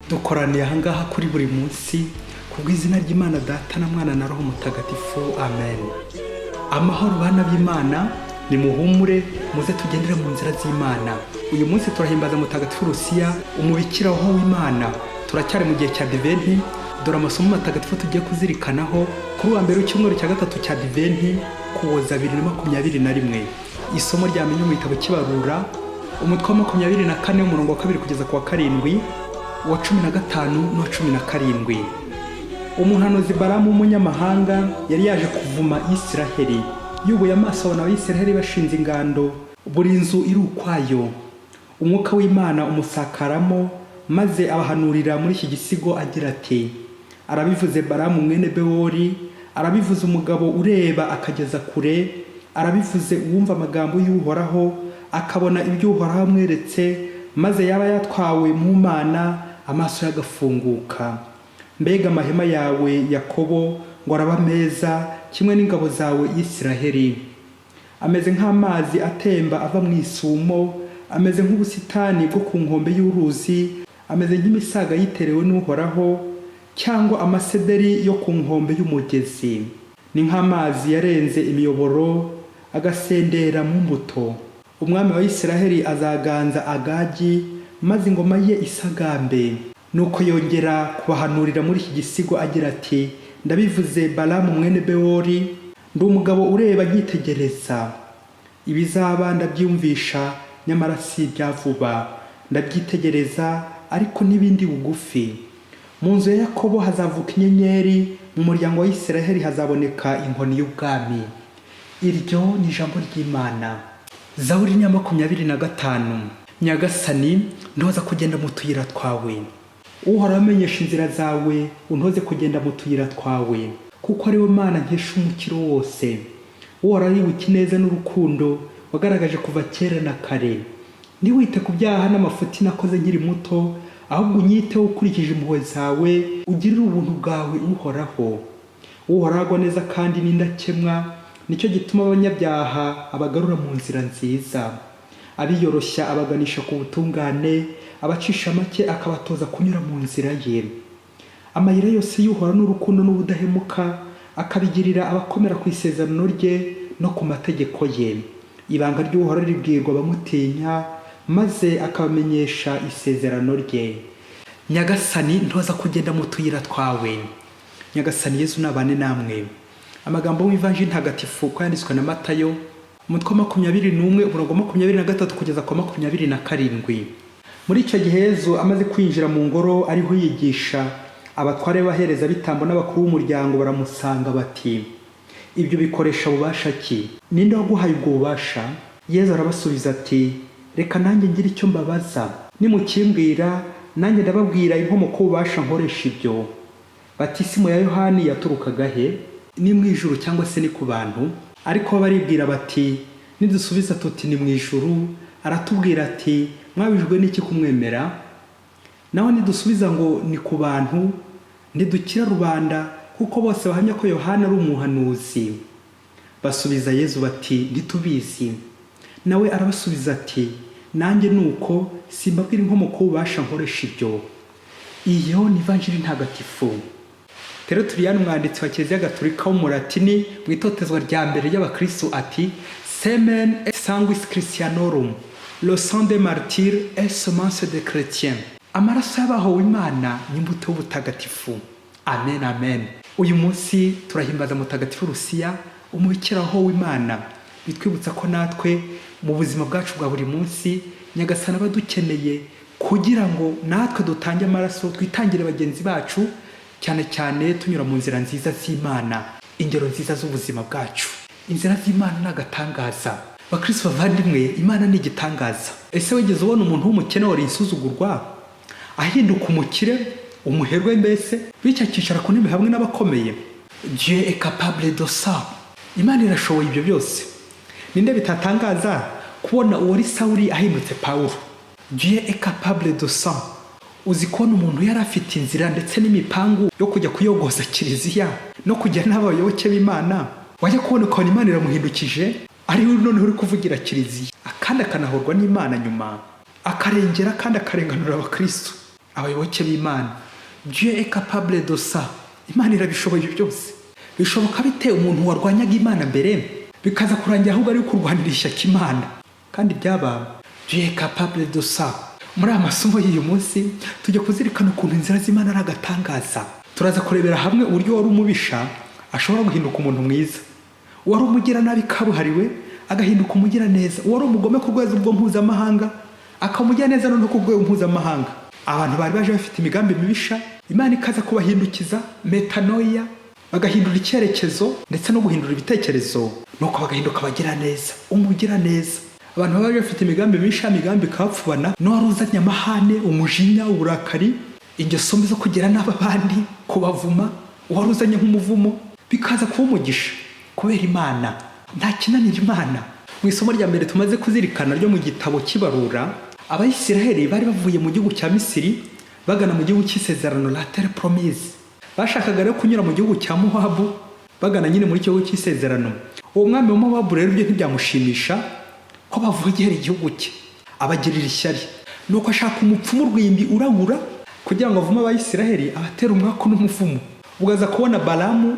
Dukoraniye ahangaha kuri buri munsi ku bw'izina ry'Imana Data na Mwana na Roho Mutagatifu. Amen. Amahoro bana b'Imana, nimuhumure, muze tugendere mu nzira z'Imana. Uyu munsi turahimbaza Mutagatifu Lusiya, umubikira w'Imana. Turacyari mu gihe cya Adventi. Dore amasomo matagatifu tugiye kuzirikanaho kuri uwa mbere w'icyumweru cya gatatu cya Adventi, Kuboza 2021. Isomo ryamenye mu gitabo cy'Ibarura, umutwe wa 24, umurongo wa 2 kugeza ku wa 7, uwa 15 n'uwa 17. Umuhanuzi Baramu w'umunyamahanga yari yaje kuvuma Isiraheli. Yubuye amaso abona Abayisiraheli bashinze ingando, buri nzu iri ukwayo. Umwuka w'Imana umusakaramo, maze abahanurira muri iki gisigo agira ati: "Arabivuze Baramu mwene Bewori, arabivuze umugabo ureba akageza kure, arabivuze uwumva amagambo y'Uhoraho, akabona ibyo Uhoraho amweretse, maze yaba yatwawe mu Mana, amaso ye agafunguka. Mbega amahema yawe, Yakobo, ngo araba meza, kimwe n'ingabo zawe, Isiraheli! Ameze nk'amazi atemba ava mu isumo, ameze nk'ubusitani bwo ku nkombe y'uruzi, ameze nk'imisaga yiterewe n'Uhoraho, cyangwa amasederi yo ku nkombe y'umugezi. Ni nk'amazi yarenze imiyoboro, agasendera mu mbuto. Umwami wa Isiraheli azaganza Agagi, maze ingoma ye isagambe." Nuko yongera kubahanurira muri iki gisigo agira ati: "Ndabivuze Balamu mwene Bewori, ndi umugabo ureba nkitegereza. Ibizaba ndabyumvisha, nyamara si ibya vuba. Ndabyitegereza, ariko n'ibindi bugufi. Mu nzu ya Yakobo hazavuka inyenyeri, mu muryango wa Isiraheli hazaboneka inkoni y'ubwami." Iryo ni ijambo ry'Imana. Zaburi ya 25. Nyagasani, ntoza kugenda mu tuyira twawe. Uhoraho, amenyesha inzira zawe, untoze kugenda mu tuyira twawe, kuko ari we Mana nkesha umukiro wose. Uhoraho, yibuka ineza n'urukundo wagaragaje kuva kera na kare. Ntiwite ku byaha n'amafuti nakoze nkiri muto, ahubwo unyiteho ukurikije impuhwe zawe, ugirire ubuntu bwawe, Uhoraho. Uhoraho agwa neza kandi n'indakemwa, nicyo gituma abanyabyaha abagarura mu nzira nziza. Abiyoroshya abaganisha ku butungane, abacisha make akabatoza kunyura mu nzira ye. Amayira yose y'Uhoraho n'urukundo n'ubudahemuka, akabigirira abakomera ku isezerano rye no ku mategeko ye. Ibanga ry'Uhoraho ribwirwa abamutinya, maze akabamenyesha isezerano rye. Nyagasani, ntoza kugenda mu tuyira twawe. Nyagasani Yezu nabane namwe. Amagambo y'ivanjiri ntagatifu uko yanditswe na Matayo, umutwe wa 21, umurongo wa 23 kugeza ku wa 27. Muri icyo gihe, Yezu amaze kwinjira mu ngoro ariho yigisha, abatware b'abaherezabitambo n'abakuru b'umuryango baramusanga bati: "Ibyo bikoresha bubasha ki? Ninde waguhaye ubwo bubasha?" Yezu arabasubiza ati: "Reka nanjye ngire icyo mbabaza. Nimukimbwira, nanjye ndababwira inkomoko y'ububasha nkoresha ibyo. Batisimu ya Yohani yaturukaga he? Ni mu ijuru cyangwa se ni ku bantu?" Ariko bo baribwira bati: "Nidusubiza tuti 'Ni mu ijuru,' aratubwira ati 'Mwabujijwe n'iki kumwemera?' Naho nidusubiza ngo 'Ni ku bantu,' ntidukira rubanda, kuko bose bahamya ko Yohana ari umuhanuzi." Basubiza Yezu bati: "Ntitubizi." Nawe arabasubiza ati: "Nanjye ni uko, simbabwira inkomoko y'ububasha nkoresha ibyo." Iyo ni ivanjiri ntagatifu. Tertullian, umwanditsi wa Kiliziya Gatolika w'Umulatini, mu itotezwa rya mbere ry'abakristu ati: "Semen et sanguis Christianorum, le sang des martyrs est semence des chrétiens." Amaraso y'abahowe Imana ni imbuto y'ubutagatifu. Amen, amen. Uyu munsi turahimbaza Mutagatifu Lusiya, umubikira w'Imana. Bitwibutsa ko natwe mu buzima bwacu bwa buri munsi Nyagasani aba adukeneye kugira ngo natwe dutange amaraso, twitangire bagenzi bacu, cyane cyane tunyura mu nzira nziza z'Imana, ingero nziza z'ubuzima bwacu. Inzira z'Imana ni agatangaza. Bakristo bavandimwe, Imana ni igitangaza. Ese wigeze ubona umuntu w'umukene wari insuzugurwa ahinduka umukire, umuherwe mbese, bityo akicara ku ntebe hamwe n'abakomeye? Dieu est capable de ça. Imana irashoboye ibyo byose. Ninde bitatangaza kubona uwari Sawuli ahindutse Pawulo? Dieu est capable de ça. Uzi kubona umuntu yari afite inzira ndetse n'imipangu yo kujya kuyogoza kiliziya no kujya n'abayoboke b'Imana, wajya kubona ukabona Imana iramuhindukije, ari we noneho uri kuvugira kiliziya, kandi akanahorwa n'Imana, nyuma akarengera kandi akarenganura abakristo? Abayoboke b'Imana, Dieu est capable de ça. Imana irabishoboye byose. Bishoboka bite umuntu warwanyaga Imana mbere bikaza kurangira ahubwo ari kurwanira ishyaka Imana? Kandi byaba, Dieu est capable de ça. Muri aya masomo y'uyu munsi tujya kuzirikana ukuntu inzira z'Imana ari agatangaza. Turaza kurebera hamwe uburyo wari umubisha ashobora guhinduka umuntu mwiza, uwari umugiranabi kabuhariwe agahinduka umugiraneza, uwari umugome ku rwego rwo mpuzamahanga akaba umugiraneza noneho ku rwego mpuzamahanga. Abantu bari baje bafite imigambi mibisha, Imana ikaza kubahindukiza metanoia, bagahindura icyerekezo ndetse no guhindura ibitekerezo, nuko bagahinduka abagiraneza, umugiraneza. Abantu baba baje bafite imigambi mibisha, imigambi ikabapfubana, n'uwari uzanye amahane, umujinya, uburakari, ingeso mbi zo kugira nabi abandi, kubavuma, uwari uzanye nk'umuvumo, bikaza kuba umugisha kubera Imana. Nta kinanira Imana. Mu isomo rya mbere tumaze kuzirikana ryo mu gitabo cy'Ibarura, Abayisiraheli bari bavuye mu gihugu cya Misiri bagana mu gihugu cy'isezerano, la terre promise. Bashakaga rero kunyura mu gihugu cya Mowabu bagana nyine muri gihugu cy'isezerano. Uwo mwami wa Mowabu rero ibyo ntibyamushimisha ko bavogera igihugu cye, abagirira ishyari. Nuko ashaka umupfumu rwimbi uragura kugira ngo avume Abayisiraheli, abatera umwaku n'umuvumo. Ubwo aza kubona Balamu,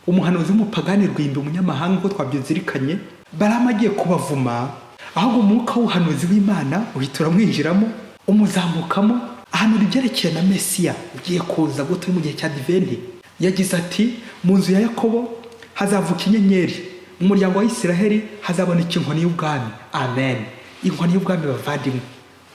umuhanuzi w'umupagani rwimbi, umunyamahanga, uko twabyizirikanye. Balamu agiye kubavuma, ahubwo umwuka w'ubuhanuzi w'Imana uhita uramwinjiramo, umuzamukamo, ahanura ibyerekeye na Mesiya ugiye kuza. Ubwo turi mu gihe cya Adventi, yagize ati: "Mu nzu ya Yakobo hazavuka inyenyeri, mu muryango wa Isiraheli hazaboneka inkoni y'ubwami." Amen. Inkoni y'ubwami, bavandimwe,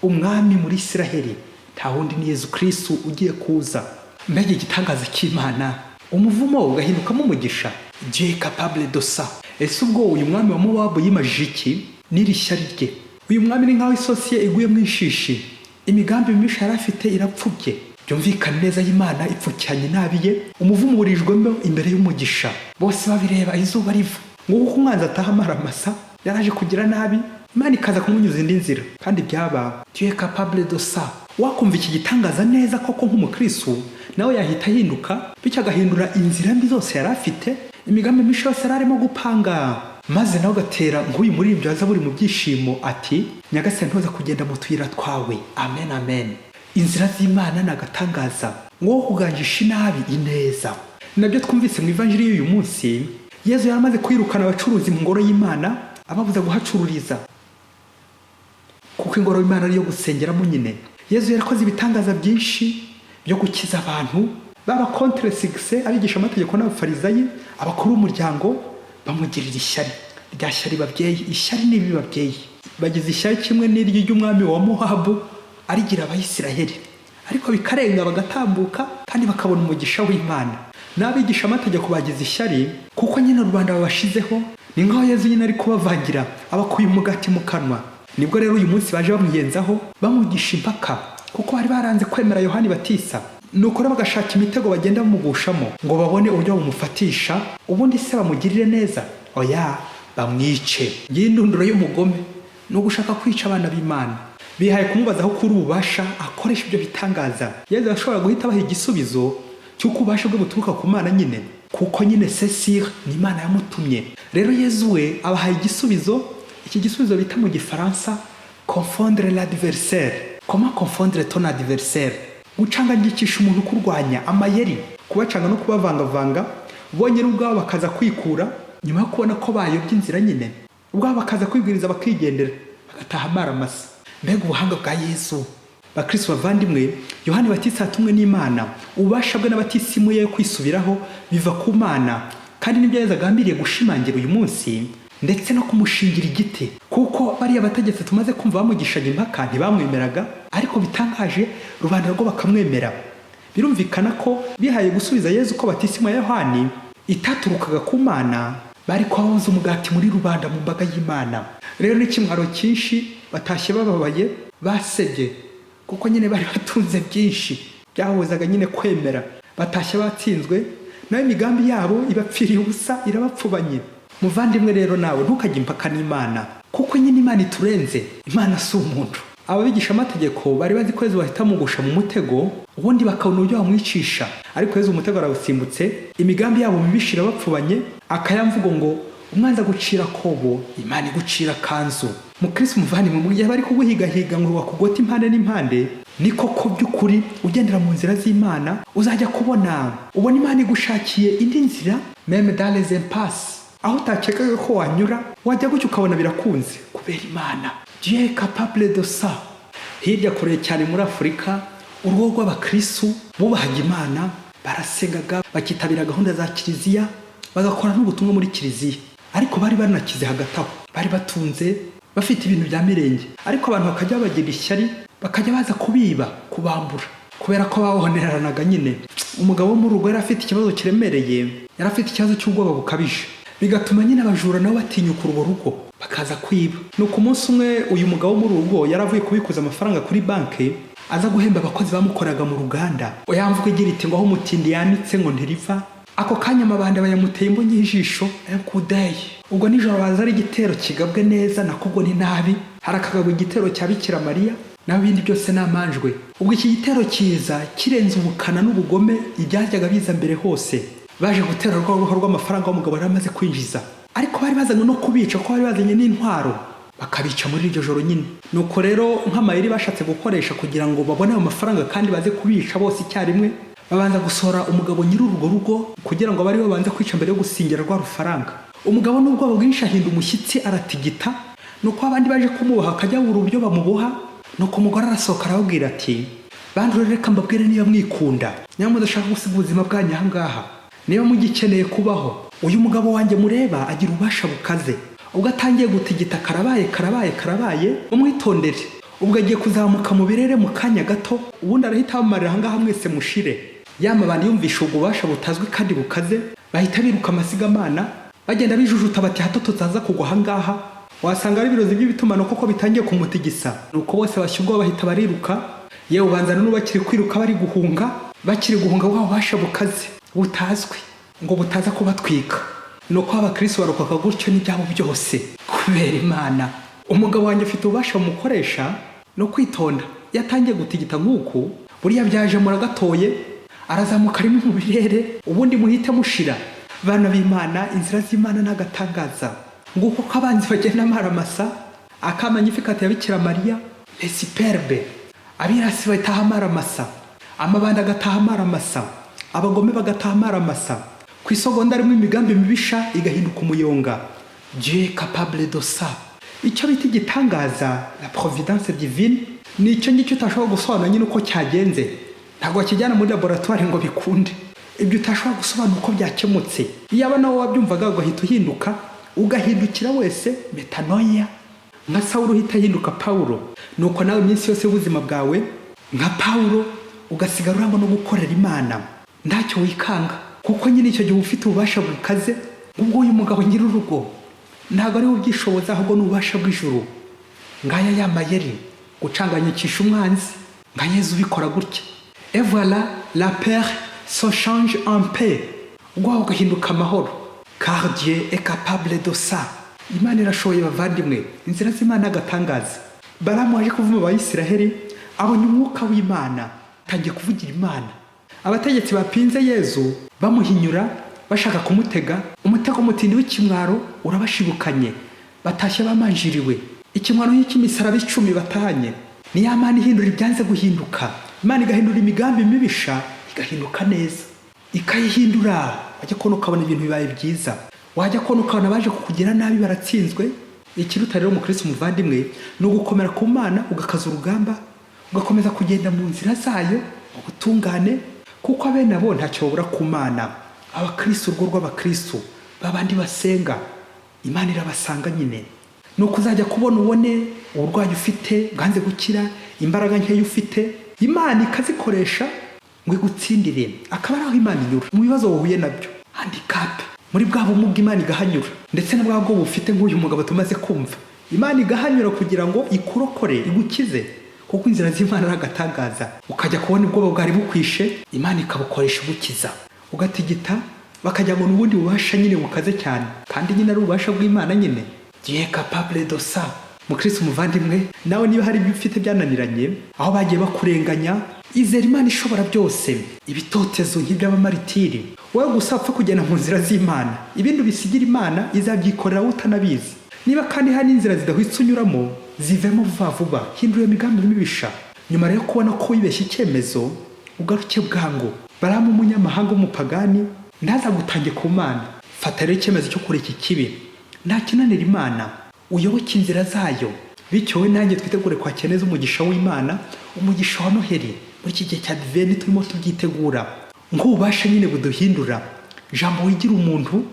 umwami muri Isiraheli nta wundi ni Yezu Kirisitu ugiye kuza. Mbega igitangaza cy'Imana, umuvumo ugahindukamo umugisha! Dieu est capable de ça. Ese ubwo uyu mwami wa Mowabu yimajije iki n'iri shyari rye? Uyu mwami ni nk'aho isosi ye iguye mu ishishi. Imigambi mibisha yari afite irapfubye. Byumvikane neza, y'Imana ipfukiranye inabi ye. Umuvumo uburijwemo imbere y'umugisha, bose babireba izuba riva. Nguko uko umwanzi ataha amaramasa. Yaraje kugira nabi, Imana ikaza kumunyuza indi nzira. Kandi byaba, Dieu est capable de ça. Wakumva iki gitangaza neza koko nk'umukristo, nawe yahita ahinduka, bityo agahindura inzira mbi zose yari afite, imigambi mibi yose yari arimo gupanga, maze nawe agatera nk'uyu muririmbyi wa Zaburi mu byishimo ati: "Nyagasani, ntoza kugenda mu tuyira twawe." Amen, amen. Inzira z'Imana ni agatangaza. Ngo kuganjisha inabi ineza, nabyo twumvise mu ivanjiri y'uyu munsi. Yezu yari amaze kwirukana abacuruzi mu ngoro y'Imana, ababuza guhacururiza, kuko ingoro y'Imana ariyo gusengeramo nyine. Yezu yarakoze ibitangaza byinshi byo gukiza abantu baba contre succès. Abigisha amategeko n'abafarizayi, abakuru b'umuryango, bamugirira ishyari. Rya shyari, babyeyi, ishyari ni bibi. Babyeyi, bagize ishyari kimwe n'iryo ry'umwami wa Mowabu arigira Abayisiraheli, ariko bikarenga bagatambuka kandi bakabona umugisha w'Imana. N'abigisha amategeko bagize ishyari kuko nyine rubanda babashizeho. Ni nk'aho Yezu nyine ari kubavangira, abakuye umugati mu kanwa. Nibwo rero uyu munsi baje bamwiyenzaho, bamugisha impaka, kuko bari baranze kwemera Yohani Batisa. Nuko rero bagashaka imitego bagenda bamugushamo ngo babone uburyo bumufatisha, ubundi se bamugirire neza? Oya, bamwice. Ngiyi indunduro y'umugome, ni ugushaka kwica abana b'Imana. Bihaye kumubaza aho kuri ububasha akoresha ibyo bitangaza. Yezu ashobora guhita abaha igisubizo cy'uko ububasha bwe buturuka ku Mana nyine, kuko nyine sesire ni Imana yamutumye. Rero Yezu we abahaye igisubizo, iki gisubizo bita mu Gifaransa confondre l'adversaire. Comment confondre ton adversaire? Gucanganyikisha umuntu ukurwanya, amayeri, kubacanga no kubavangavanga, bonyine ubwabo bakaza kwikura nyuma yo kubona ko bayobye inzira nyine, ubwabo bakaza kwibwiriza, bakigendera, bagataha amaramasa. Mbega ubuhanga bwa Yezu! Bakristo bavandimwe, Yohani Batista yatumwe n'Imana. Ububasha bwe n'abatisimu ye yo kwisubiraho biva ku Mana, kandi nibyo Yezu agambiriye gushimangira uyu munsi ndetse no kumushingira igiti, kuko bariya bategetsi tumaze kumva bamugishaga impaka ntibamwemeraga, ariko bitangaje rubanda rwo bakamwemera. Birumvikana ko bihaye gusubiza Yezu ko batisimu ya Yohani itaturukaga ku Mana, bari kubabuza umugati muri rubanda, mu mbaga y'Imana. Rero n'ikimwaro cyinshi, batashye bababaye, basebye, kuko nyine bari batunze byinshi byahuzaga nyine kwemera. Batashye batsinzwe, nayo imigambi yabo ibapfiriye ubusa, irabapfubanye. Muvandimwe rero, nawe ntukajye impaka n'Imana, kuko nyine Imana iturenze. Imana si umuntu. Ababigisha amategeko bari bazi ko Yezu bahita mugusha mu mutego, ubundi bakabona uburyo bamwicisha, ariko Yezu umutego arawusimbutse, imigambi yabo mibisha irabapfubanye. Akayamvugo ngo: "Umwanzi agucira kobo, Imana igucira kanzu." Mukristo muvandimwe, mu gihe bari kuguhigahiga ngo bakugote impande n'impande, ni koko by'ukuri ugendera mu nzira z'Imana uzajya kubona ubona Imana igushakiye indi nzira, même dans les impasses, aho utakekaga ko wanyura, wajya gutya ukabona birakunze kubera Imana. Dieu est capable de ça. Hirya kure cyane muri Afurika, urugo rw'abakristu bubahaga Imana, barasengaga, bakitabira gahunda za kiliziya, bagakora n'ubutumwa muri kiliziya, ariko bari banakize. Hagati aho bari batunze, bafite ibintu bya mirenge, ariko abantu bakajya babagira ishyari, bakajya baza kubiba, kubambura, kubera ko baboneranaga nyine. Umugabo wo mu rugo yari afite ikibazo kiremereye, yari afite ikibazo cy'ubwoba bukabije, bigatuma nyine abajura nabo batinyuka urwo rugo bakaza kwiba. Nuko umunsi umwe uyu mugabo wo muri uru rugo yari avuye kubikuza amafaranga kuri banki, aza guhemba abakozi bamukoraga mu ruganda. Ya mvugo igira iti ngo aho umutindi yanitse ngo ntiriva. Ako kanya amabandi bayamuteye imbonyi y'ijisho ekudeye. Ubwo nijoro baza ari igitero kigabwe neza, nako ubwo ni nabi, harakagabwa igitero cya Bikira Mariya, naho ibindi byose ni amanjwe. Ubwo iki gitero kiza kirenze ubukana n'ubugome ibyajyaga biza mbere hose. Baje gutera rwa ruhu rw'amafaranga w'umugabo yari amaze kwinjiza, ariko bari bazanywe no kubica, kuko bari bazanye n'intwaro, bakabica muri iryo joro nyine. Nuko rero nk'amayeri bashatse gukoresha kugira ngo babone ayo mafaranga kandi baze kubica bose icyarimwe, babanza gusohora umugabo nyiri urwo rugo kugira ngo bari babanze kwica mbere yo gusingira rwa rufaranga. Umugabo n'ubwoba bwinshi ahinda umushyitsi, aratigita. Nuko abandi baje kumuboha akajya babura uburyo bamuboha. Nuko umugore arasohoka, arababwira ati: "Bantu, reka mbabwire, niba mwikunda, niba mudashaka gusiga ubuzima bwanyu aha ngaha, niba mugikeneye kubaho, uyu mugabo wanjye mureba agira ububasha bukaze. Ubwo atangiye gutigita, karabaye, karabaye, karabaye, mumwitondere. Ubwo agiye kuzamuka mu birere mu kanya gato, ubundi arahita abamarira aha ngaha mwese mushire." Ya mabandi yumvisha ubwo bubasha butazwi kandi bukaze, bahita biruka amasigamana, bagenda bijujuta bati: "Hato tutaza kugwa aha ngaha, wasanga ari ibirozi by'ibitumano koko bitangiye kumutigisa." Nuko bose bashya ubwoba, bahita bariruka. Yewe, ubanza n'ubu bakiri kwiruka, bari guhunga, bakiri guhunga bwa bubasha bukaze butazwi ngo butaza kubatwika. Nuko abakristo barokoka gutyo n'ibyabo byose kubera Imana. Umugabo wanjye afite ububasha bumukoresha no kwitonda. Iyo atangiye gutigita nk'uku, buriya byaje muragatoye, arazamuka rimwe mu birere, ubundi muhite mushira. Bana b'Imana, inzira z'Imana ni agatangaza. Nguko ko abanzi bagenda amaramasa, aka Magnificat ya Bikira Mariya, les superbes, abirasi bataha amaramasa, amabandi agataha amaramasa, abagome bagataha amaramasa. Ku isogonda rimwe imigambi mibisha igahinduka umuyonga. Dieu est capable de ça. Icyo bita igitangaza, la providence divine, ni icyo ngicyo utashobora gusobanura nyine uko cyagenze. Ntabwo wakijyana muri laboratoire ngo bikunde. Ibyo utashobora gusobanura uko byakemutse, iyaba nawe wabyumvaga ugahita uhinduka, ugahindukira wese, metanoia, nka Sawuro uhita ahinduka Pawulo. Nuko nawe iminsi yose y'ubuzima bwawe nka Pawulo ugasigara urangwa no gukorera Imana ntacyo wikanga, kuko nyine icyo gihe ufite ububasha bukaze ubwo uyu mugabo nyir'urugo. Ntabwo ari we ubyishoboza, ahubwo ni ububasha bw'ijuru. Ngaya ya mayeri gucanganyikisha umwanzi, nka Yezu ubikora gutya: "Et voilà, la peur se change en paix." Ubwoba bugahinduka amahoro, car Dieu est capable de ça. Imana irashoboye, bavandimwe. Inzira z'Imana agatangaza. Balamu waje kuvuma Abayisiraheli abonye umwuka w'Imana, atangiye kuvugira Imana. Abategetsi bapinze Yezu bamuhinyura, bashaka kumutega umutego mutindi w'ikimwaro, urabashibukanye, batashye bamanjiriwe. Ikimwaro nk'icy'imisaraba 10 batahanye. Ni ya Mana ihindura ibyanze guhinduka. Imana igahindura imigambi mibisha igahinduka neza, ikayihindura. Wajya kubona ukabona ibintu bibaye byiza, wajya kubona ukabona abaje kukugira nabi baratsinzwe. Ikiruta rero, umukristo muvandimwe, ni ugukomera ku Mana, ugakaza urugamba, ugakomeza kugenda mu nzira zayo mu butungane, kuko bene abo ntacyo babura ku Mana. Abakristo, urugo rw'abakristo babandi basenga, Imana irabasanga nyine. Ni uko uzajya kubona ubone uburwayi ufite bwanze gukira, imbaraga nkeya ufite, Imana ikazikoresha ngo igutsindire. Akaba ari aho Imana inyura mu bibazo wahuye nabyo, handicap, muri bwa bumuga Imana igahanyura, ndetse na bwa bwoba ufite nk'uyu mugabo tumaze kumva, Imana igahanyura kugira ngo ikurokore, igukize, kuko inzira z'Imana ari agatangaza. Ukajya kubona ubwoba bwari bukwishe, Imana ikabukoresha ubukiza, ugatigita bakajya ngo n'ubundi bubasha nyine bukaze cyane, kandi nyine ari ububasha bw'Imana nyine. Dieu est capable de ça. Mukristo muvandimwe, nawe niba hari ibyo ufite byananiranye, aho bagiye bakurenganya, izera Imana ishobora byose. Ibitotezo nk'iby'abamaritiri, wowe gusa upfa kugenda mu nzira z'Imana, ibindi ubisigira Imana, izabyikorera wowe utanabizi. Niba kandi hari n'inzira zidahwitse unyuramo, zivemo vuba vuba, hindura iyo migambi mibisha. Nyuma rero kubona ko wibeshye icyemezo, ugaruke bwangu. Balamu umunyamahanga w'umupagani ntazagutange ku Mana. Fata rero icyemezo cyo kureka ikibi, nta kinanira Imana, uyoboke inzira zayo. Bityo wowe nanjye twitegure kwakira neza umugisha w'Imana, umugisha wa Noheli. Muri iki gihe cya Adventi turimo tubyitegura nk'ububasha nyine buduhindura. Jambo wigira umuntu,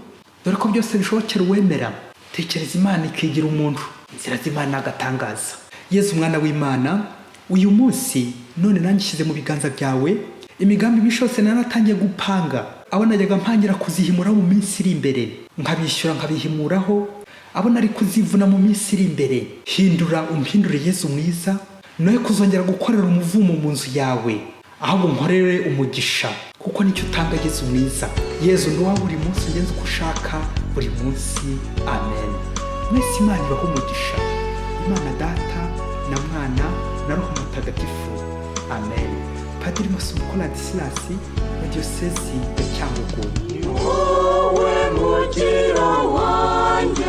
dore ko byose bishobokera uwemera. Tekereza Imana ikigira umuntu, inzira z'Imana agatangaza. Yezu umwana w'Imana, uyu munsi none nanjye nshyize mu biganza byawe imigambi mibi yose naratangiye gupanga, abo najyaga mpangira kuzihimuraho mu minsi iri imbere, nkabishyura nkabihimuraho, abo nari kuzivuna mu minsi iri imbere. Hindura umpindure Yezu mwiza, noye kuzongera gukorera umuvumo mu nzu yawe, ahubwo nkorere umugisha, kuko nicyo utanga Yezu mwiza. Yezu ndi uwawe buri munsi, ungenze uko ushaka buri munsi. Amen. Mwese Imana ibahe umugisha, Imana Data na Mwana na Roho Mutagatifu. Amen. Padiri Masumbuko Ladislas wa Diyosezi ya Cyangugu. Wowe mukiro wanjye.